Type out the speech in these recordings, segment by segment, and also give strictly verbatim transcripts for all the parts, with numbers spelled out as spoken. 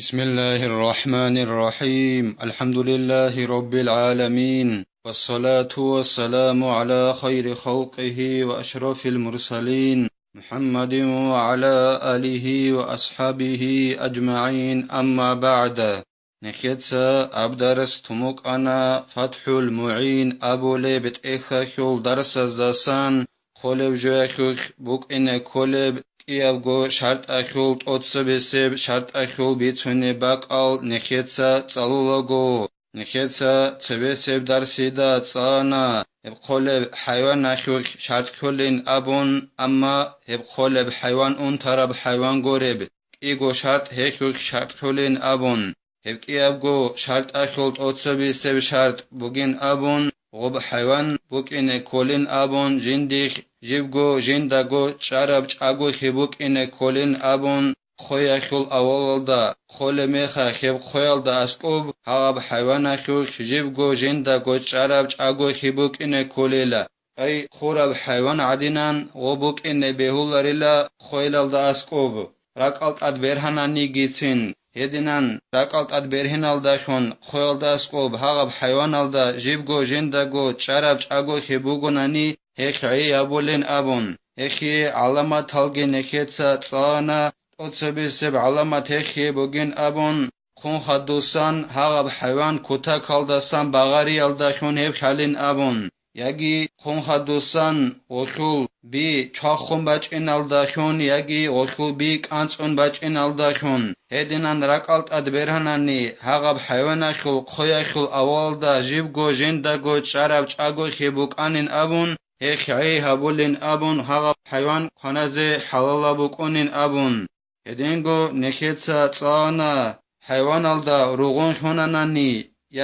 بسم الله الرحمن الرحيم. الحمد لله رب العالمين. والصلاة والسلام على خير خلقه وأشرف المرسلين محمد وعلى آله وأصحابه أجمعين. أما بعد. Нехеца аб дарс тумукъана ФатхӀул МугӀин абулеб тӀехьалъул дарсаздасан, холеб жоялъулъ букӀине кколеб кӀиябго шартӀалъул тӀоцебесеб шартӀалъул бицунеб бакӀал нехеца цӀалулаго. Нехеца цебесеб дарсида цӀалана гьеб холеб хӀайваналъулъ шартӀ кколин абун, амма гьеб холеб хӀайван унтараб хӀайван гуреб кӀиго шартӀ гьелъулъ шартӀ кколин абун, гьеб кӀиябго шартӀалъул тӀоцебесеб шартӀ бугин абун, гъоб хӀайван букӀине кколин абун, жиндихъ жибго жиндаго чӀараб чӀагояхъе букӀине кколин абун, хъоялъул авалалда, хъолеб мехалъ гьеб хъоялда аскӀоб гьагъаб хӀайваналъулъ жибго жиндаго чӀараб чӀагояхъе букӀине кколила. Ай, хураб хӀайван гӀадинан гъо букӀине бегьуларила хъоялда аскӀоб, ракӀал тӀад бергьананигицин, гьединан ракӀал тӀад бергьиналдалъун хъоялда аскӀоб гьагъаб хӀайваналда жибго жиндаго чӀараб чӀагояхъе бугонани, гьелъ гӀей гьабулин абун, гьелъие гӀаламаталги нехеца цӀалана, тӀоцебесеб гӀаламат гьелъие бугин абун, хъун хадусан гьагъаб хӀайван кутакалдасан багъариялдалъун гьеб лъалин абун, яги хъун хадусан гъолъул би чвахун бачӀиналдалъун, яги гъолъул би кӀанцӀун бачӀиналдалъун, гьединан ракӀал тӀад бергьанани, гьагъаб хӀайваналъул хъоялъул авалда жибго жиндаго чӀараб чӀагояхъе букӀанин абун, гьелъ гӀей гьабулин абун, гьагъаб хӀайван кваназе хӀалалаб букӀунин абун. Гьединго нехеца цӀалана, хӀайваналда ругъун лъунанани,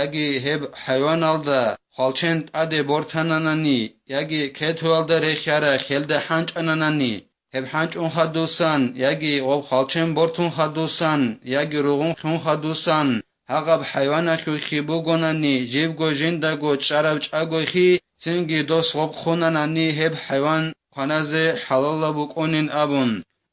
яги гьеб хӀайваналда хвалчен тӀаде бортананани, яги кетуялда рехьарай хелда хӀанчӀананани, гьеб хӀанчӀун хадусан, яги гъоб хвалчен бортун хадусан, яги ругъун лъун хадусан, гьагъаб хӀайваналъулъ бугонани, жибго жиндаго чӀараб чӀагояхъе, цинги дос гъоб хъунанани, гьеб хӀайван кваназе хӀалалаб букӀунин абун.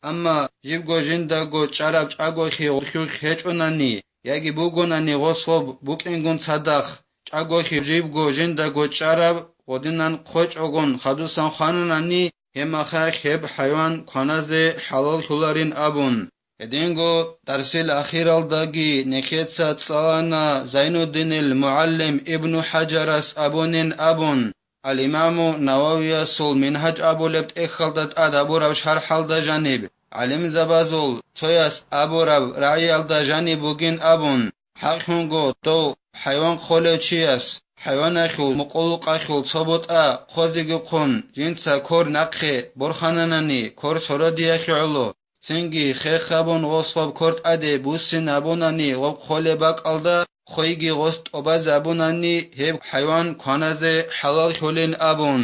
Амма жибго жиндаго чӀараб чӀагояхъе гъолъулъ гьечӀонани, яги бугонани гъос гъоб букӀингун цадахъ, чӀагояхъе жибго жиндаго чӀараб гъодинан хъвечӀогун хадусан хвананани, гьеб мехалъ гьеб хӀайван кваназе хӀалаллъуларин абун. Гьединго дарсил ахиралдаги нехеца цӀалана Зайнуддинил мугӀалим Ибну ХӀажарас абунин абун, Ал-Имаму Нававиясул Мингьаж абулеб тӀехьалда тӀад гьабураб шархӀалда жаниб, гӀалимзабазул цояс абураб рагӀиялда жаниб бугин абун, хӀакълъунго дов хӀайван хъолев чияс, хӀайваналъул мукъулукъалъул цо бутӀа хъозегухъун жинца кор нахъе борхананани, кор сородиялъе гӀоло, цинги хех гьабун гъос гъоб кор тӀаде буссинабунани гъоб хъолеб бакӀалда хъойги гъос тӀобазабунани, гьеб хӀайван кваназе хӀалаллъулин абун.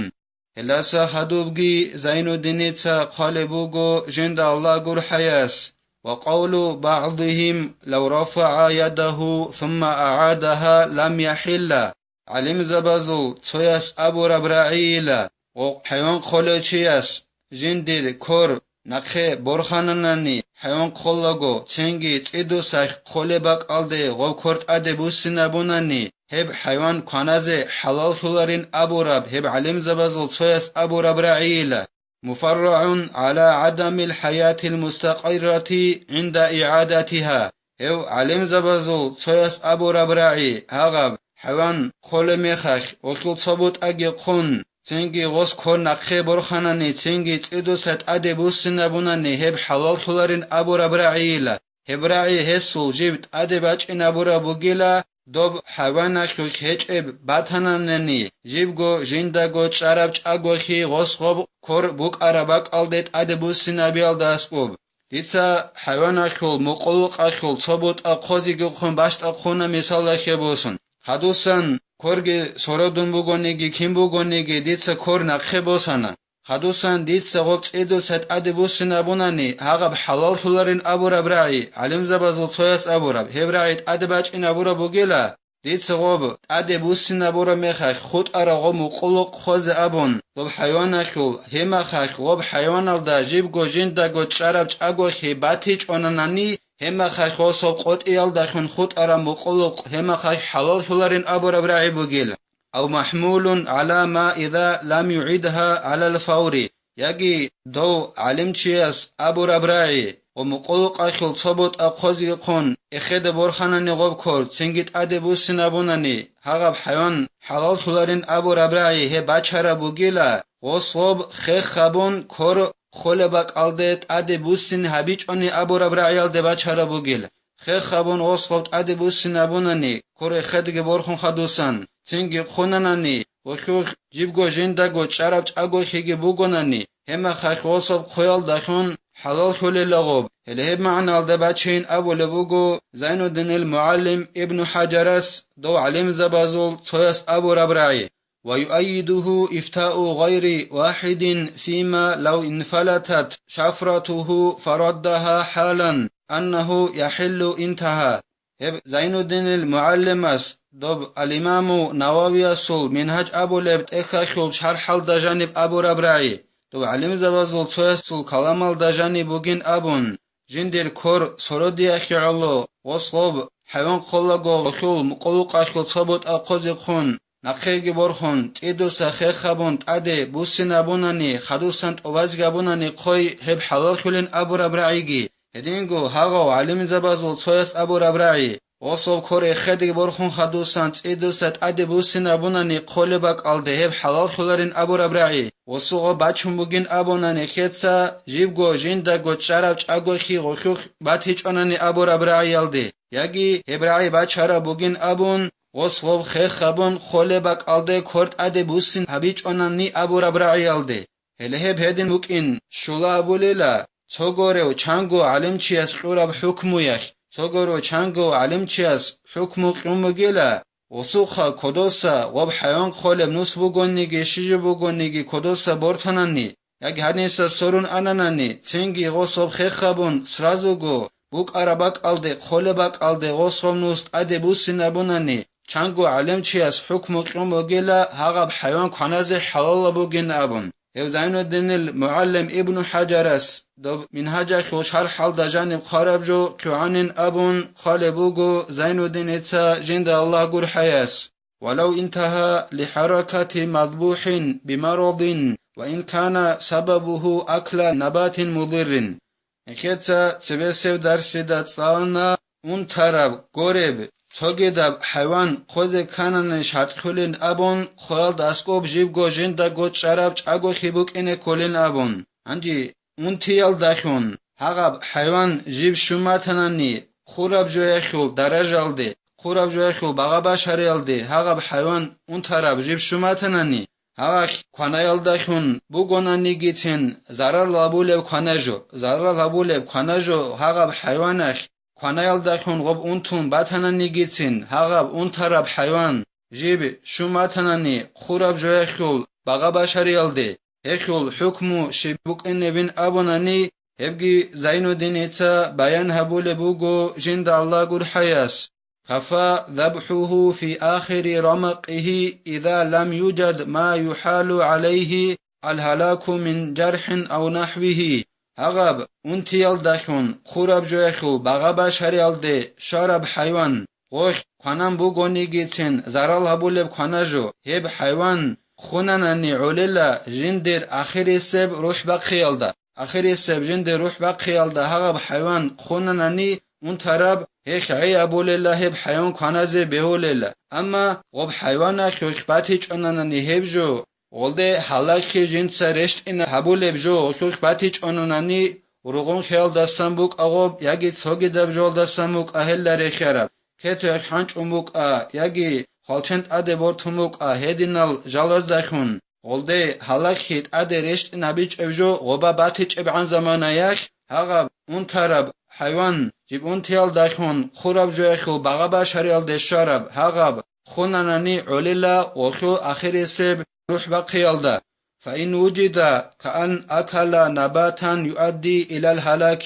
Гьелдаса гьадубги Зайнуддиница хъвалеб буго жинда Аллагь гурхӀаяс: «Ва къавлу багӀдихим: лав рафагӀа ядагьу сумма агӀадагьа лам яхӀилла». ГӀалимзабазул цояс абураб рагӀийила, гъо хӀайван хъолев чияс жиндир кор нахъе борхананани, хӀайван хъолаго, цинги цӀидусахъ хъолеб бакӀалде гъоб кор тӀаде буссинабунани, гьеб хӀайван кваназе хӀалаллъуларин абураб гьеб гӀалимзабазул цояс абураб рагӀийила. مفرع على عدم الحياة المستقرة عند إعادتها. Гьев гӀалимзабазул цояс абураб рагӀи гьагъаб: хӀайван хъолеб мехалъ гъолъул цо бутӀаги хъун, цинги гъос кор нахъе борханани, цинги цӀидуса тӀаде буссинабунани гьеб хӀалаллъуларин абураб рагӀийила. Гьеб рагӀи гьесул жиб тӀаде бачӀинабураб бугила, доб хӀайваналъулъ гьечӀеб батананани, жибго жиндаго чӀараб чӀагояхъе гъос гъоб кор букӀараб бакӀалде тӀаде буссинабиялда аскӀоб. Дица хӀайваналъул мукъулукъалъул цо бутӀа хъозегухъун бащтӀа хъуна, мисалалъе босун. Хадусан корги сородун бугониги, кин бугониги, дица кор нахъе босана. Хадусан дица гъоб цӀидуса тӀаде буссинабунани, гьагъаб хӀалаллъуларин абураб рагӀи, гӀалимзабазул цояс абураб, гьеб рагӀи тӀаде бачӀинабураб бугила, дица гъоб тӀаде буссинабураб мехалъ хутӀараб гъоб мукъулукъ хъозе абун, доб хӀайваналъул, гьеб мехалъ гъоб хӀайваналда жибго жиндаго чӀараб чӀагояхъе батичӀонанани, гьеб мехалъ гъосаб къотӀиялдалъун хутӀараб мукъулукъ гьеб мехалъ хӀалаллъуларин абураб рагӀи бугила. أو محمول على ما إذا لم يعدها على الفور. Яги дов гӀалимчияс абураб рагӀи ва мукъулукъалъул цо бутӀа хъозегихъун эхеде борханани гъоб кор, цинги тӀаде буссинабунани, гьагъаб хӀайван хӀалаллъуларин абураб рагӀи гьеб бачараб бугила, гъос гъоб хех гьабун кор холеб бакӀалде тӀаде буссин гьабичӀони абураб рагӀиялде бачараб бугила. Хех гьабун гъос гъоб тӀаде буссинабунани, кор эхедги борхун хадусан, цинги хъунанани, гъолъухъ жибго жиндаго чӀараб чӀагояхъиги бугонани, гьеб мехалъ гъосаб хъуялдалъун хӀалаллъулила гъоб. Гьеле гьеб магӀналда бачейин абулеб буго Зайнуддинил МугӀаллим Ибну ХӀаджарас дов гӀалимзабазул цояс абураб рагӀи. ويؤيده إفتاء غير واحد فيما لو انفلتت شفرته فردها حالا أنه يحل انتهى. Гьеб Зайнуддинил МугӀаллимас доб ал-Имаму Нававиясул Мингьаж абулеб тӀехьалъул шархӀалда жаниб абураб рагӀи, доб гӀалимзабазул цоясул каламалда жаниб бугин абун, жиндир кор сородиялъе гӀоло, гъос гъоб хӀайван хъолаго гъолъул мукъулукъалъул цо бутӀа хъозехъун, нахъеги борхун, цӀидуса хех гьабун тӀаде буссинабунани, хадусан тӀубазги гьабунани хъой гьеб хӀалаллъулин абураб рагӀиги, гьединго гьагъав гӀалимзабазул цояс абураб рагӀи, гъосул кор эхедги борхун хадусан цӀидуса тӀаде буссинабунани хъолеб бакӀалде гьеб хӀалаллъуларин абураб рагӀи, гъосул гъоб бачун бугин абуна нехеца, жибго жиндаго чӀараб чӀагояхъи гъолъухъ батичӀонани абураб рагӀиялде, яги гьеб рагӀи бачараб бугин абун, гъос гъоб хех гьабун холеб бакӀалде кор тӀаде буссин гьабичӀонани абураб рагӀиялде. Гьеле гьеб гьедин букӀин щула абулела, цо горев чанго гӀалимчияс кьураб хӀукмуялъ, цо горев чанго гӀалимчияс хӀукму кьун бугела, гъосухъа кодоса гъоб хӀайван хъолеб нус бугониги щиб жо бугониги кодоса бортанани, яги гьадинса сорун ананани, цинги гъос гъоб хех гьабун, сразуго букӀараб бакӀалде, хъолеб бакӀалде гъос гъоб нус тӀаде буссинабунани, чанго гӀалимчияс хӀукму кьун бугела, гьагъаб хӀайван кваназе хӀалалаб бугин абун. Гьев Зайнуддинил МугӀаллим Ибну ХӀаджарас доб Мингьажалъул шархӀалда жаниб хъвараб жо кигӀанин абун хъвалеб буго Зайнуддиница, жинда Аллагь гурхӀаяс. ولو انتهى لحركة مذبوح بمرض وإن كان سببه أكل نبات مضر. Нехеца цебесеб дарсида цӀалана унтараб, гореб, цогидаб хӀайван хъозе кканани шартӀлъулин абун, хъоялда аскӀоб жибго жиндаго чӀараб чӀагояхъи букӀине кколин абун. Гьанже унтиялдалъун гьагъаб хӀайван жиб щун батанани, хъураб жояхъул даражалде, хъураб жояхъул багъа-башариялде гьагъаб хӀайван унтараб жиб щун батанани, гьагъалъ кванаялдалъун бугонанигицин зарал гьабулеб квана жо, зарал гьабулеб квана жо гьагъаб хӀайваналъ, кванаялдалъун гъоб унтун батананигицин гьагъаб унтараб хӀайван жиб щун батанани, хъураб жояхъул багъа-башариялде, гьелъул хӀукму щиб букӀинебин абунани, гьебги Зайнуддиница баян гьабулеб буго жинда Аллагь гурхӀаяс. كفى ذبحه في آخر رمقه إذا لم يوجد ما يحال عليه الهلاك من جرح أو نحوه. Гьагъаб унтиялдалъун хъураб жояхъул багъа-башариялде щвараб хӀайван, гъолъ кванан бугонигицин зарал гьабулеб квана жо, гьеб хӀайван хъунанани гӀолела жиндир ахирисеб рухӀ бахъиялда. Ахирисеб жинде рухӀ бахъиялда гьагъаб хӀайван хъунанани унтараб, гьелъ гӀей абулела гьеб хӀайван кваназе бегьулела. Амма гъоб хӀайваналъ гьелъ батичӀонанани гьеб жо, гъолде гьалаглъи жинца рещтӀина гьабулеб жо гьелъ батичӀонанани, ругъунлъиялдасан букӀа гъоб яги цогидаб жолдасан букӀа гьелда рехиараб, кетоялъ хӀанчӀун букӀа яги хвалчен тӀаде бортун букӀа гьединал жалаздалъун, гъолде гьалаглъи тӀаде рещтӀинабичӀеб жо гъоба батичӀебгӀан заманаялъ, гьагъаб унтараб хӀайван жиб унтиялдалъун хъураб жояхъул багъа-башариялде щвараб гьагъаб хъунанани гӀолела гъолъул ахирисеб рухӀ бахъиялда. فإن وجد كأن أكل نباتا يؤدي إلى الهلاك.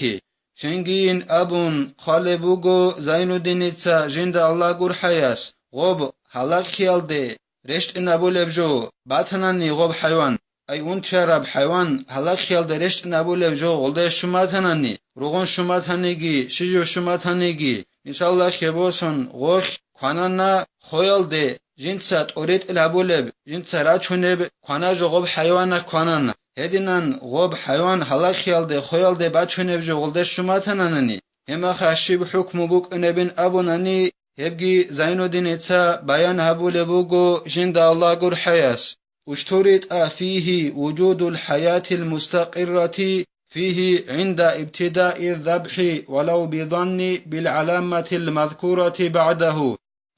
Цинги ин абун хъвалеб буго Зайнуддиница жинда Аллагь гурхӀаяс, гъоб гьалаглъиялде рещтӀинабулеб жо батанани гъоб хӀайван, ай унтараб хӀайван гьалаглъиялде рещтӀинабулеб жо гъолда щун батанани, ругъун щун батаниги, щиб жо щун батаниги, мисалда, хебосан гъолъ кванана хоялде, жинца тӀоритӀил гьабулеб, жинца рачунеб квана жо гъоб хӀайванахъ кванана. Гьединан гъоб хӀайван гьалахъиялде, хоялде бачунеб жо гъолде щун батананани, гьебмехалъ щиб хӀукму букӀунебин абунани, гьебги Зайнуддиница баян гьабулеб буго жинда Аллагь гурхӀаяс. اشترط فيه وجود الحياة المستقرة فيه عند ابتداء الذبح ولو بظن بالعلامة المذكورة بعده.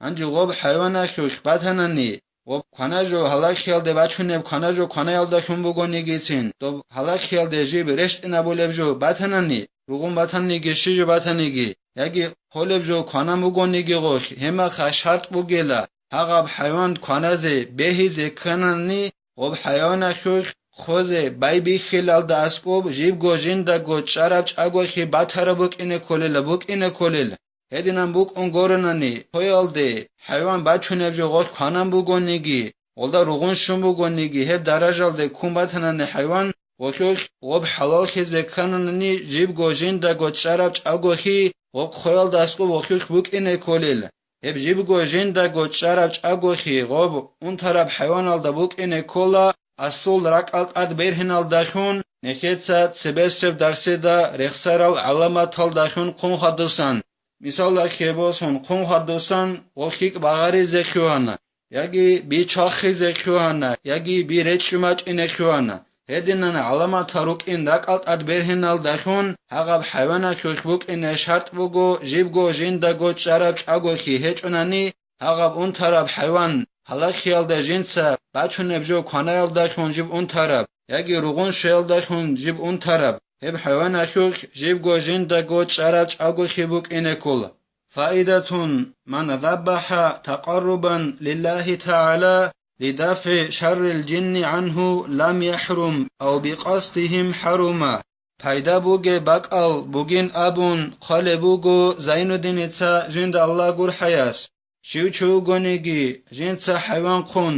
Гьанже гъоб хӀайванахъулъ батанани, гъоб квана жо гьалахъиялде бачунеб квана жо кванаялдалъун бугонигицин, доб гьалахъиялде жиб рещтӀинабулеб жо батанани, ругъун батаниги, щиб жо батаниги, яги холеб жо кванан бугониги гъолъ, гьебмехалъ шартӀ бугила, гьагъаб хӀайван кваназе бегьизе кканани, гъоб хӀайванахъулъ хозе байбихьилалда аскӀоб жибго жиндаго чӀараб чӀагояхъе батараб букӀине кколила, букӀине кколила. Гьединан букӀун гуронани, хоялде хӀайван бачунеб жо гъолъ кванан бугониги, гъолда ругъун щун бугониги, гьеб даражалде ккун батанани хӀайван, гъолъулъ гъоб хӀалаллъизе ккананани, жибго жиндаго чӀараб чӀагояхъе гъоб хоялда аскӀоб гъолъулъ букӀине кколел. Гьеб жибго жиндаго чӀараб чӀагояхъе гъоб унтараб хӀайваналда букӀине ккола, асул ракӀал тӀад бергьиналдалъун нехеца цебесеб дарседа рехсарал гӀаламаталдалъун хъун хадусан. Мисалда, хебосан хъун хадусан гъолъ лъикӀ багъаризе лъугьана, яги би чвахизе лъугьана, яги би речӀчӀумачӀине лъугьана. Гьединан гӀаламатал рукӀин ракӀал тӀад бергьиналдалъун гьагъаб хӀайванахъулъ букӀине шартӀ буго, жибго жиндаго чӀараб чӀагояхъе гьечӀонани, гьагъаб унтараб хӀайван гьалахъиялда жинца бачунеб жо кванаялдалъун жиб унтараб, яги ругъун щвеялдалъун жиб унтараб, гьеб хӀайванахъулъ жибго жиндаго чӀараб чӀагояхъе букӀине ккола. فائدة: من ذبح تقربا لله تعالى لدفع شر الجن عنه لم يحرم أو بقصدهم حرم. Пайда бугеб бакӀал бугин абун хъвалеб буго Зайнуддиница жинда Аллагь гурхӀаяс. Щив чи вугониги, жинца хӀайван хъун,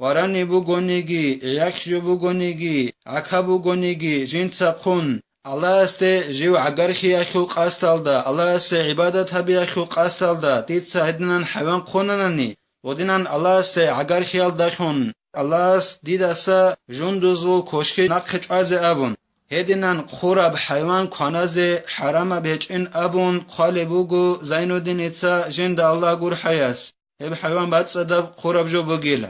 вараниб бугониги, гӀияхъ жо бугониги, гӀака бугониги, жинца хъун, Аллагьасде жив гӀагархьиялъул къасдалда, Аллагьасе гӀибадат гьабиялъул къасдалда дица гьединан хӀайван хъунанани, гъодинан Аллагьасе гӀагархьиялдалъун, Аллагьас дидаса жундузул кошки нахъе чӀвазе абун, гьединан хъураб хӀайван кваназе хӀарамаб гьечӀин абун хъвалеб буго Зайнуддиница жинда Аллагь гурхӀаяс, гьеб хӀайван бацӀцӀадаб хъураб жо бугила.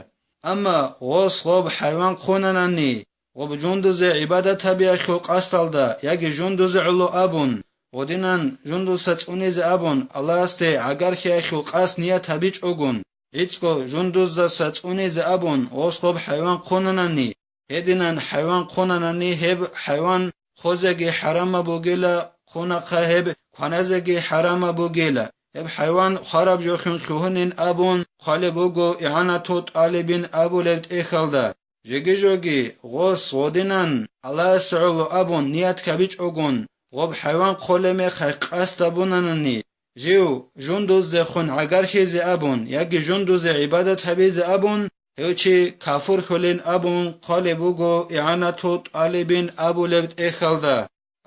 Амма гъос гъоб хӀайван хъунанани, гъоб жундузе гӀибадат гьабиялъул къасдалда яги жундузе гӀоло абун, гъодинан жундуса цӀунизе абун, Аллагьасде гӀагархьиялъул къасд ният гьабичӀогун, гӀицӀго жундуздаса цӀунизе абун гъос гъоб хӀайван хъунанани, гьединан хӀайван хъунанани, гьеб хӀайван хозеги хӀарамаб бугила, хъунахъа гьеб кваназеги хӀарамаб бугила, гьеб хӀайван хвараб жолъун лъугьунин абун хъвалеб буго игӀанату тӀалибин абулеб тӀехьалда. Жеги-жоги гъос гъодинан Аллагьасе гӀоло абун ният гьабичӀогун, гъоб хӀайван хъолеб мехалъ къасд гьабунанани, жив жундуздехун гӀагархьизе абун яги жундузе гӀибадат гьабизе абун, гьев чи кафур хьулин абун хъвалеб буго игӀанату тӀалибин абулеб тӀехьалда.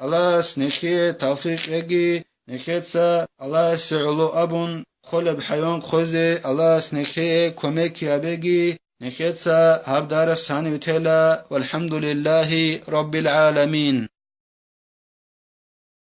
Аллагьас нехие тавфикъ кьеги, нехеца Аллагьасе гӀоло абун хъолеб хӀайван хъозе Аллагьас нехие кумек гьабеги, нехеца гьаб дарас гьанив тела. Валхамдулиллагьи раббил гӀаламин.